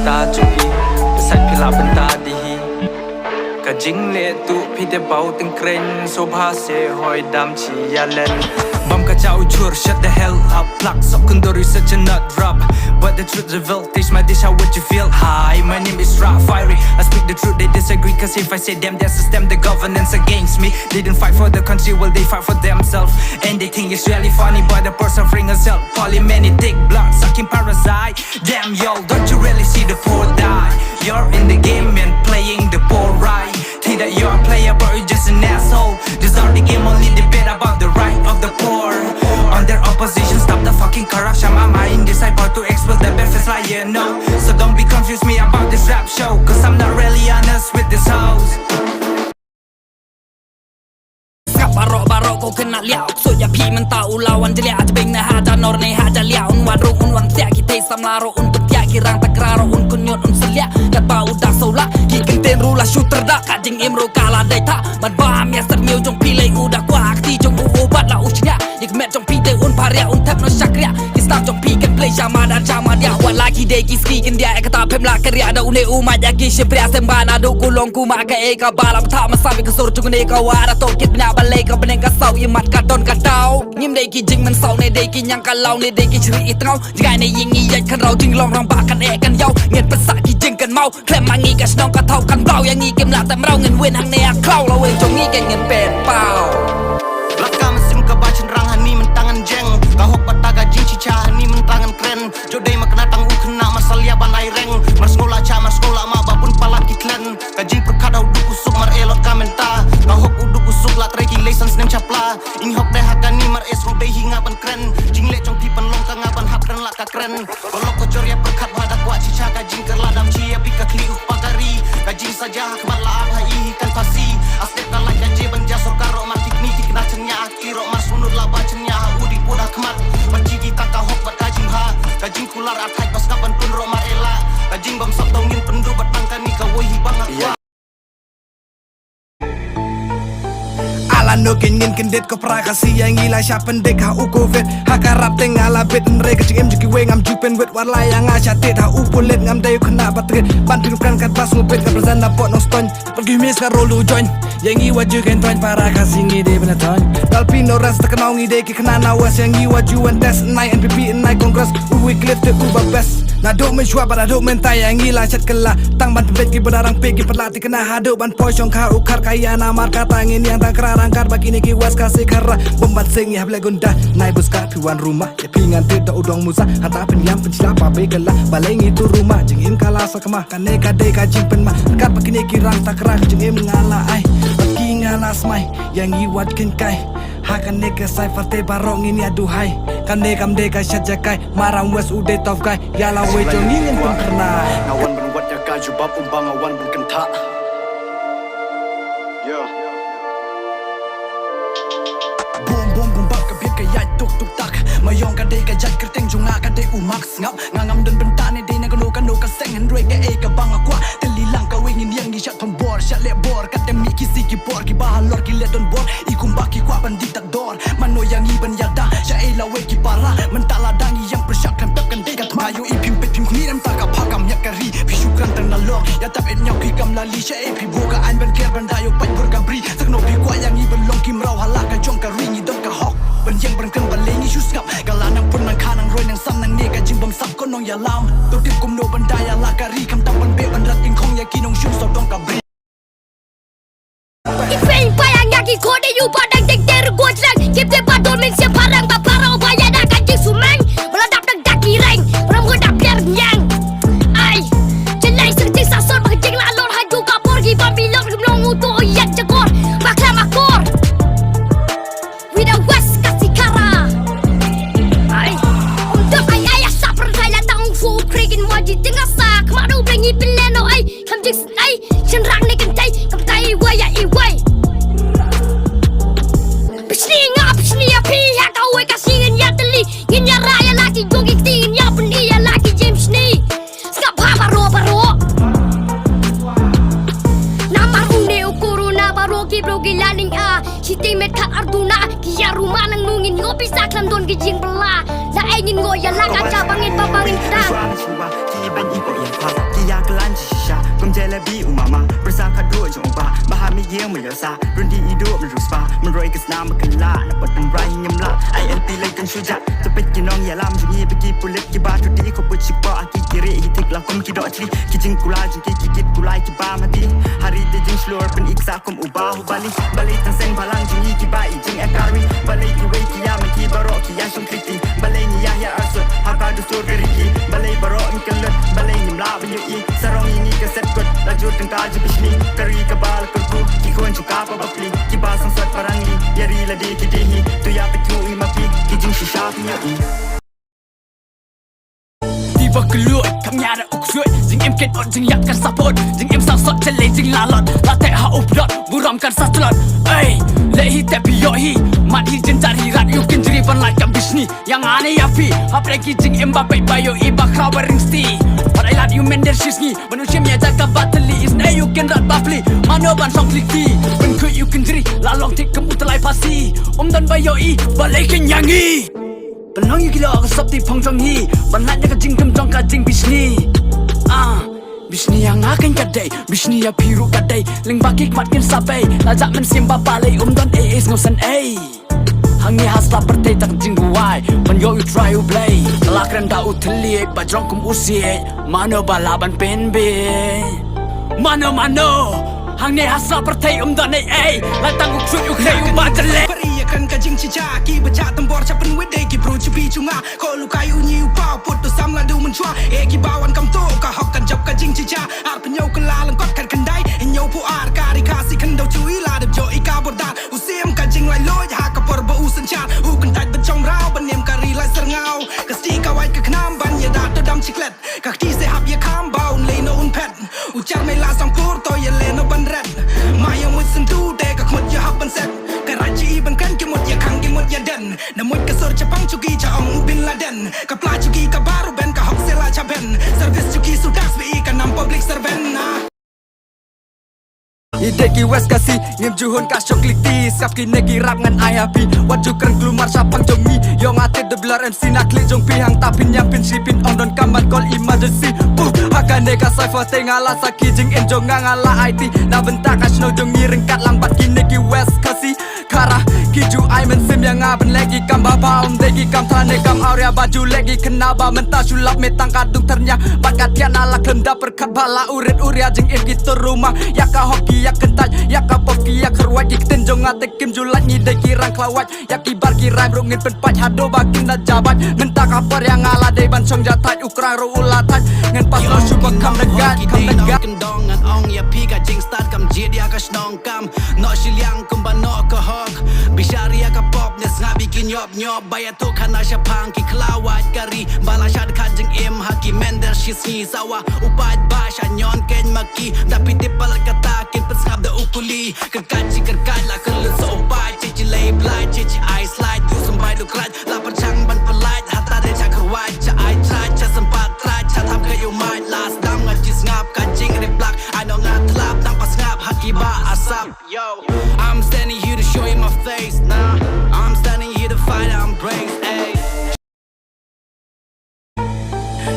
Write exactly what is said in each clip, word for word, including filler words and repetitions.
Ta chuki, sait phi la bynta di hi. Ka jingleh tu phi te bau teng kren, so bha se hoi dam chi ya len. Bam ka chau chur, shut the hell up. Plak sok kundori such a nut rap. But the truth reveal, teach my dish how what you feel. Hi, my name is Rap Fiery. I speak the truth, they disagree. 'Cause if I say them, their system, the governance against me. They didn't fight for the country, well, they fight for themselves. And they think it's really funny, but the person bring herself. Polymenetic, blood sucking parasite. Damn, yo, don't you really see the poor die? You're in the game and playing the poor right. Think that you're a player, but you're just an asshole. These are the game, only debate about the right of the poor. On their opposition, stop the fucking corruption. My mind decide how to expel the best liar, no. So don't be confused me about this rap show, 'cause I'm not really honest with this hoes. Sngap baroh baroh ko khynnah liah, ok suk ïa phi mynta u la wan jliah, ha jbing ne ha janor ne ha jliah, un wan rung un wan thiah, ki tei samla ruh un pyntiah, ki rang takra ruh un kynñiut un sliah, katba u da sawlah, ki kyntien ruh la shu tyrdah, ka jingim ruh ka la dei thah, bad ba am ïa syrngiew jong phi lei u da kwah, ha kti jong u u bat la u shñiah, ïa ka met jong phi te un phariah, un thep noh shakriah, ki star jong phi kan play sha madan sha madiah, wat la ki dei ki ski kyndiah, ïa kata phim lah kynriah, da une u mait ïa ki shympriah, sem ba naduh ku long ku mah kaei kaba la bthah, ma sap ïa ka sur jong une ka wah, da toh kit bniah balei ka bneng ka saw, ïa mat ka don ka daw. Ngim dei ki jingmynsaw ne dei ki ñiang ka law ne dei ki chri i tngaw. Jngai ne ïing i ïaid khynraw jinglong rangbah kan eh kan ïaw. Ngin pynsah ki jingkynmaw. Khlem ma ngi ka shnong ka thaw kan blaw ïa ngi kim lah tep mraw ngin win hangne ha khlaw lawei jong ngi kan ngin pet paw. Lak ka mynsiem kaba shynrang hani mynta ngan jeng. Ka hok bad ta ka jingshisha hani mynta ngan kren. Jot dei ma khynnah tang u khynnah ma salia ban ai reng. Mar sngewlah cha mar sngewlah ma ba bun palat ki tlen. Ka jingpyrkhat ha u duk u suk mar elot ka mynta. Ka hok u duk u suk la trei ki lei san snem chapla. Ing hok dei ha kani mar es hok dei hi nga ban kren. Jingleh jong phi pynlong ka nga ban hap kren la ka kren. Balok ko jor ïa pyrkhat ba da kwah shisha ka jingkylla dam chi ïa phi ka khlieh u kpa ka ri. Ka jingsaja ha khmat la ap ha i hi kan phasi. Astep ka lait ka je ban ja sorkar roh mar thikni thikna chynñiah ha ki roh mar smunut la ba chynñiah ha u dih pud ha khmat. Ban chi ki tang ka hok bad ka jingbha. Ka jingkular arthait ba sngap ban tun roh mar ela. Ka jingbamsap dong ngin pynduh bad tang kani kawei hi ba nga kwah. Ala no kin ngin kyndit ko pra ka si ïa ngi la sha pyndik ha u covid. Ha ka rap te nga la bit hynrei ka jingim jong kiwei ngam ju pynwit wat la ïa nga sha tit ha u pulit ngam dei u khynnah ba trit. Ban pyndonkam katba sngewbit nga present na pot Nongstoiñ. Pat ki miss ka role u join. Ïa ngi wat ju ken toiñ para ka si ngi dei ban toiñ. Dal phi no rest ka nong ngi dei ki khynnah na west ïa ngi wat ju wan test nai N P P nai Congress. U Wycliffe te u ba best. Naduh mynshuwa bad naduh mynta ïa ngi la shet kylla. Tang ban pynbeit ki ba da rang peit ki pat la thikna haduh ban poi shong kha u khar ka ïa namar kata ngin ïang tang kra rang kat ba kine ki west ka se khara. Bym ban seng ïa hap leh gunda nai bus ka phi wan ruma. Ïa phi ngan tip da u dong musa hata pynïam pynchila pa be kylla. Balei ngi tu ruma jingim ka la sakma. Kane ka dei ka jingpynma. Kat ba kine ki rang takra ka jingim nga la ai. Ba ki nga la smai. Ïa ngi wat kynkai. Ha kane ka cipher te baroh ngin ïa duhai. Kane kam dei ka shet jakai. Maram west u dei tough guy. Ïa lawei jong ngi ngin pynkyrnai. Nga wan ban wad ïa ka jubab um ba nga wan ban kynthah. Bum bum bum bap ka beat ka ïaid tuk tuk tak. Ma ïong ka dei ka jait kyrteng jong nga ka dei u Mark Sngap. Nga ngam don bynta ne dei na kano kano ka seng hynrei kaei kaba nga kwah. Te lilang kawei ngin ïeng ngi shat pynbor shat leh bor. Kat te mih ki si ki por kiba halor ki leh don bor. I kumba ki kwah ban die tak dor. Mano ïa ngi ban ïada shaei lawei ki para. Mynta lada ngi ïeng pyrshah khlem pep kan dei ka thma. Ïohi phim peit phim khmih mynta ka bha ka miat ka ri. Phi shu kren tang nalor ïa tap et ñiaw ki kam lali shaei. Phi buh ka aiñ ban ker ban da ïoh pait bor ka bri. Sakno phi kwah ïa ngi ban long ki mraw ha la ka jong ka ri ngi don ka hok ban ïeng ban kren balei ngi shu sngap. Ka la nang pun nang kha nang roi nang sam nangne ka jingbamsap ko nongïalam. To tip kumno ban da ïa la ka ri khamtam ban beh ban rat king khong ïa ki nongshun sawdong ka bri. Ki pei pa ïa nga ki khot ïa u ba dang deng ter guat lang. Kip te ba don mynsiem pharang ba pharang ba ïa da ka jingsumang. Ba la dap dang da ki reng ba la mut da pher ñiang. Ai. Chelai seng jing sa sor ba ka jing la lor ha ju ka por ki ba bilor kim long u to ïa jakor. Ba klam akor. Wi da west ka sikara. Ai. Um dot ai ai asa pyrthai la tang fu kregin wa ji ting asa. Kma do blengi pynleno ai. Kam jing ai. Shynrang ne kan tai. Kam tai wa ya i wai. Pishni nga pishni ya phi ha ka wai ka singin ya teli. Ngin ya ra ya laki jong ki ting ngin ya pynli ya laki James ni. Sngap bha baroh baroh. Namar une u corona baroh ki briew ki la ning a. Shiteng met khat ar duna ki ïa ruma nang nu ngin ngo pisa khlem don ki jingbylla. La ai ngin ngo ïa la ka jabang ngin ba bang ngin ta. Di u mama, pyrsa ka duh jong u ba, ba ha mi ïeng ma ïoh sa, run di i duh men rus ba, men roi ka snam ba kan la, na pot men rai ngam la, ai anti lai kan shu ja, to pet ki nong ïalam jong i ba ki pulit ki ba tu di ko put sik ba, a ki kiri i tik la kum ki doh chri, ki jing kula jong ki ki kit kulai ki ba ma di, hari te jing shlur pen ik sa kum u ba hu bali, balei tang seng balang jong i ki ba i jing e kari, balei ki wei ki ïa ma ki baroh ki ïa shong kri. Balei ngi ïa ïa arsut ha ka dustur ka ri ki. Balei baroh ngi kyllut. Balei ngim lah ban ïohi. Sarong ïa ngi ka set kut. La jur tang ka jingpishni. Ka ri ka ba la kyrkhu. Ki khun jong ka ba bapli. Ki ba sangsot barang li. Ïa ri lade ki dei hi. To ïa pyrkhu i ma phi. Ki jingshisha phi ïohi. Ti ba kylluid, kam ïa da u ksuid. Jingim ket ot, jingïap kan sa put. Jingim sa sot, jyllei jinglalot. La teh ha u pdot, burom kan sa tlot. Ei, leh hi teh phi ïoh hi. Mat hi jynjar hi rat ïoh kynjri ban lait kam bishni. Ïa nga ne ïa phi, hapdeng ki jingim ba peit ba ïohi ba khraw ba ring sti. Wat ai lad ïoh mynder shisngi. Ban u shim ïa jaka ba tylli isynei ïoh kynrad ba pli. Mano ban shong klik ti. Ban khuid ïoh kynjri, la long thik kum u tylli phasi. Um don ba ïohi, balei kin ïa ngi. Pynlong ïa ki lok ka sop ti phong jong hi. Ban lait na ka jingdum jong ka jingbishni. Ah, bishni ïa nga kan ka dei. Bishni ïa phi ruh ka dei. Lyngba ki khmat kin sa bei. La jah mynsiem ba balei um don ei ei sngewsynei. Hangne ha sla pyrthei tang jingduwai. Ban ïoh u Trai u Blei. La kren da u thylliej ba jrong kum u siej. Mano ba lah ban pynbiej. Mano mano. Hangne ha sla pyrthei um don ei ei. La tang u ksuid u khrei u ba jyllei. Pari ïa kren ka jingchicha ki ba cha tambor cha pynwit dei ki bru chupi chunga. Ko lukai u nyi u pa put u sam la du mynchwa. E ki ba wan kam to ka hok kan jop ka jingchicha. Ar pynñiew kylla lyngkot khat khyndai. Hynñiew phew ar ka ri Khasi khyndew chui la dep jo i ka bordar. U sim ka jinglaitluid ha ka por ba u synshar. U kyntait ban chong mraw ban niam ka ri lai syrngaw. Ka sti ka wait ka khnam ban ïada to dam chiklet. Ka kti se hap ïa kham ba un lei no un phet. U char mei la song pur to ïa leh no ban ret. Ma ïa mut syntu te ka khmut ïa hap ban set. Ka rai chi i ban kren ki mut ïa khang ki mut ïa den. Na mut ka sur chapang chuki cha ong u Bin Laden. Ka pla chuki ka baru ben ka hok se la cha ben. Service chuki su tax be i ka nam public servant na. I dei ki West Khasi, ngim ju hun ka shong klik ti, sap ki ne ki rap ngan ai ha phi. Wat ju kren klumar shaphang jong ngi, ïong a te de blur M C na klik jong phi hangta phin ïam phin shi phin ong don kam ban call emergency. Puh, ha kane ka cipher te nga la sakhi jingim jong nga nga la ai ti. Na bynta ka shnong jong ngi ryngkat lang bad ki ne ki West Khasi. Khara, ki ju ai mynsiem ïa nga ban leh ki kam ba bha, um dei ki kam thane kam awria ba ju leh ki khynnah ba mynta shu lap me tang ka dung thyrnia. Bad ka thiah na la khlem da pyrkhat ba la u rit u ria jingim ki tur ruma. Ïa ka hok ki ïa kyntait, ïa ka pop ki ïa kyrwat ki ktien jong nga te kim ju lait ngi dei ki rang khlawait. Ïa ki bar ki raim ruh ngin pynpait haduh ba kin da jabat. Mynta ka por ïa nga la dei ban shong jathait u krang ruh u la thait. Ngan pas lo shu ba kham da gat, kham da gat. Kyndong ngan ong ïa phi ka jingstad kam jied ïa ka shnong kam. Noh shiliang kumba noh ka hok. Bishar ïa ka pop ne sngap ïa ki ñop ñop ba ïa to khana shaphang ki khlawait ka ri. Ba la shad khat jingim ha ki mynder shisngi sawa u pait ba sha ñion keiñ ma ki. Da phi tip palat kata kin pynsngap da u kuli. Kyrkhat chi kyrkhat la kyrlut sa u pait chi chi lei blai chi chi ai slide. Yu symbai du krat la pyrchang ban pynlait hata de cha kyrwait cha ai trai cha sympat trai cha tham ka yu mai la sdam ngat chi sngap ka jingri blak. I know ngat tlap nang pa sngap ha ki ba asap. Yo, I'm standing here to show you my face. Nah, I'm standing here to fight, I'm brave. Ay.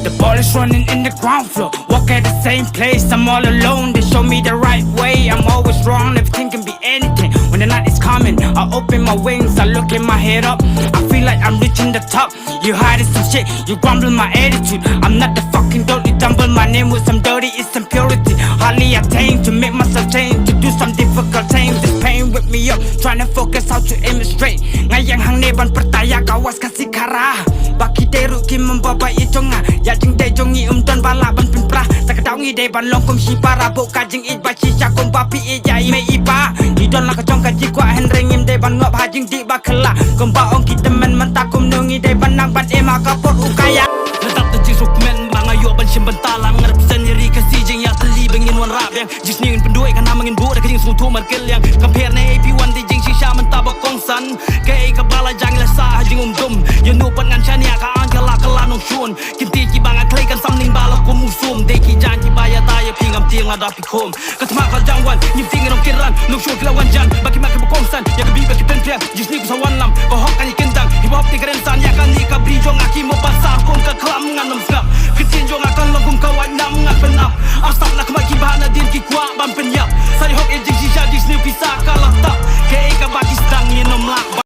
The ball is running in the ground floor. Walk at the same place, I'm all alone. They show me the right way, I'm always wrong. Everything can be anything. When the night is coming, I open my wings, I look in my head up. I feel like I'm reaching the top. You hiding some shit, you grumble my attitude. I'm not the fucking dope, you dumble my name with some dirty, it's impurity. Hardly attain to make myself change, to do some difficult things. Just playing with me up, trying to focus how to aim it straight. Nga ïeng hangne ban pyrta ïa ka West Khasi Khara. Ba ki dei ruh ki mem ba ba i jong nga. Ïa jingdei jong ngi um don ba lah ban pynpra. Ta ka daw ngi dei ban long kum shi para bok ka jingïeit ba shisha kumba phi ïeit ïa i mei i pa. Ngi don la ka jong ka jingkwah hynrei ngim dei ban ngop ha jingdih ba khylla. Kumba ong ki tymmen mynta kumno ngi dei ban nang ban im ha ka por u kaya. Nga dap da jingsuk men ba nga ïoh ban shim bynta lang nga represent ïa ri Khasi jingïatylli ba ngin wanrah biang. Jingshni ngin pynduh ïa ka nam ba ngin buh da ka jingsngewthuh markylliang. Kam pher ne ei phi wan dei jingshisha mynta ba kongsan. Kaei kaba la jia ngi la sah ha jingumdum. Ïa no pat ngan shaniah ka ang ka la ka la nongshun. Kim tieng kiba nga khlei kan samling ba la kum u sum. Dei ki jaiñ kiba ïada ïa phi ngam tieng lada phi khum. Ka thma ka la jang wan ngim tieng ngi nongkynran. Nongshun ki la wan jan ba ki mat kiba kongsan. Ïa ka bih ba ki pynpriang jingshni ku sa wan lam. Ka hok kan ïa kyndang hi ba hok te ka rynsan ïa kane ka bri jong nga ki mo ban sah kum ka klam ngan ym sngap. Ka ktien jong nga kan long kum ka wait nam ngan pynap. Arsap na khmat kiba na Kin ki kwah ban pyn